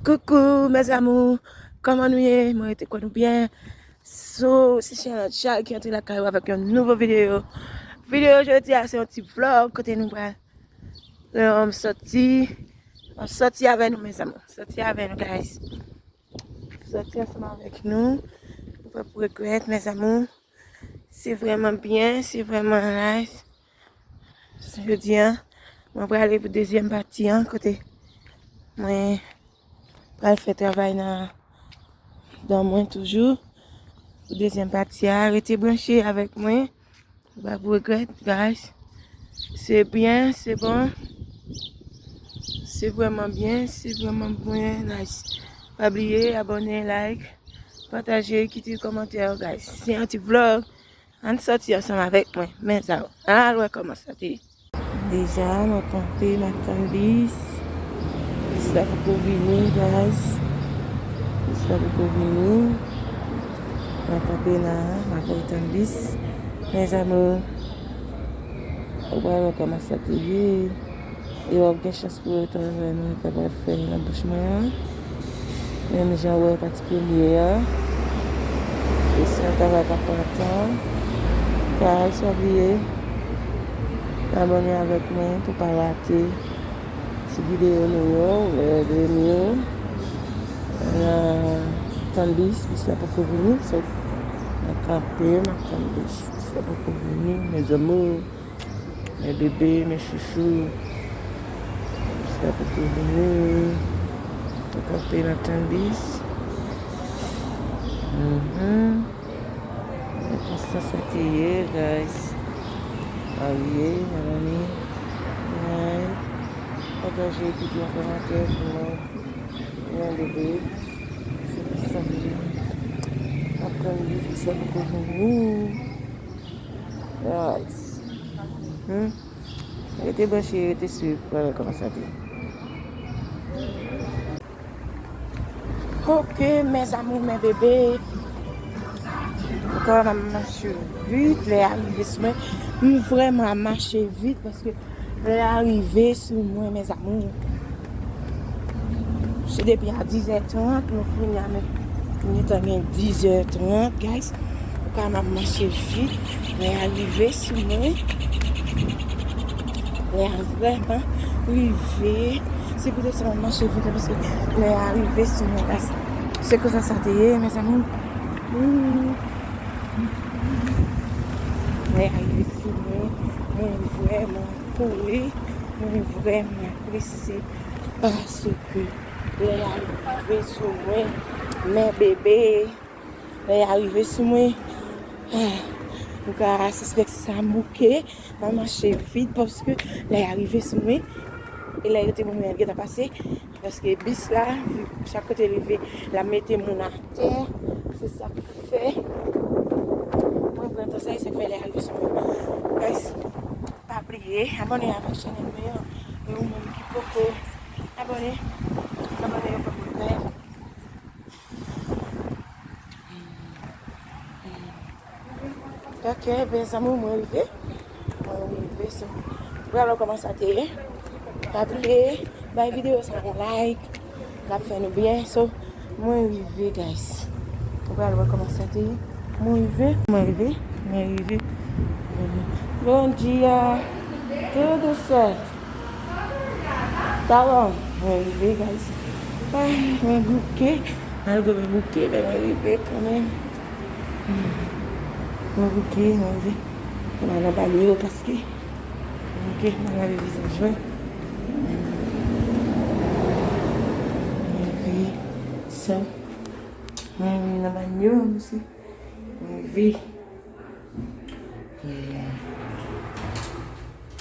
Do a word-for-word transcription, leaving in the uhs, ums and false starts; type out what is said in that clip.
Coucou mes amours, kòman nou ye? Mwen rete kwè nou byen. So, se Charlotte Charles ki antre lakay ou avèk yon nouvo videyo. Videyo jodi a se yon ti vlog kote nou pral, um, sòti, um, sòti avè nou mes amours. Sòti avè nou guys. Sòti ansanm avèk nou. Ou pa pou regrèt mes amours. Se vrèman byen, se vrèman nice. Jodi a, mwen prale pou dezyèm pati an, kote mwen pral fè travay nan dan mwen toujou. Pou dezyèm pati a, rete branche avèk mwen. Ou pa pou regrèt, guys. Se byen, se bon. Se vrèman byen, se vrèman byen, nice. Pa bliye, abòne, like, pataje, kite kòmantè, guys. Se yon ti vlog. Ann sòti ansanm avèk mwen. Men sa yo. Ann al wè kòman sa te ye. Deja, mwen kanpe, m ap tann bis. Bis la poko vini, guys. Bis la poko vini. Mwen kanpe la, m ap tann bis. Mes amours, ou pral wè kòman sa te ye. E w ap gen chans pou wè travay mwen kapab fè nan bouch mwen an. Menm jan w wè pati premye a. E se yon travay k ap pran tan. Guys, pa bliye abòne avèk mwen pou pa rate ti videyo nou yo, lè yo vini yo. Nan tann bis, bis la poko vini. So, mwen kanpe, m ap tann bis. Bis la poko vini, mes amours. Mes bébés, mes chouchous. Bis la poko vini. Mwen kanpe nan tann bis. Mhm. Men konsa sa te ye, guys. Alye, mezanmi. Ay. Pataje, kite yon kòmantè pou mwen. Yon bebe. Se pou sa ke m ap tann bis, bis la poko vini. Guys. Hmm? Rete branche, rete swiv, pou wè kòman sa te ye. Ok, mes amours, mes bébés. Ankò, m ap mache vit, lè a rive sou mwen. M vrèman ap mache vit paske lè a rive sou mwen, mes amours. Se depi a dizè trant, nou kounye a, men, kounye tan gen dizè trant, guys. Ou ka m ap mache vit, lè a rive sou mwen. Lè a vrèman rive. Se poutèt sa m ap mache vit la, paske lè a rive sou mwen, guys. Se konsa sa te ye, mes amours. Hmm. Lè a rive sou mwen, mwen vrèman kouri, mwen vrèman prese, paske lè a rive sou mwen, mes bébés. Lè a rive sou mwen, ah, ou ka sispèk sa m bouke, m ap mache vit paske lè a rive sou mwen. E lè yo te ban mwen, l gentan pase. Paske bis la, chak kote l rive, l ap mete moun atè. Se sa k fè mwen pran tan sa, e sa k fè lè a rive sou mwen. Guys, pa bliye abòne avèk chanèl mwen an. E ou menm ki poko abòne, abòne yo pa pou pè. Ok, mes amours, mwen rive. Mwen rive, so, ou pral wè kòman sa te ye. Pa bliye bay videyo sa yon like, l ap fè nou byen. So, mwen rive, guys. Ou pral wè kòman sa te ye. Mwen rive, mwen rive, mwen rive. Bom dia, tudo certo. Tá bom, mwen rive, guys. Ah, mwen bouke. Malgre mwen bouke, men mwen rive kanmenm. Mwen bouke, mwen rive. Mwen al nan banyo paske mwen bouke, mwen lave vizaj mwen. Mwen rive. So, mwen rive nan banyo, mesye. Mwen rive. Yeah.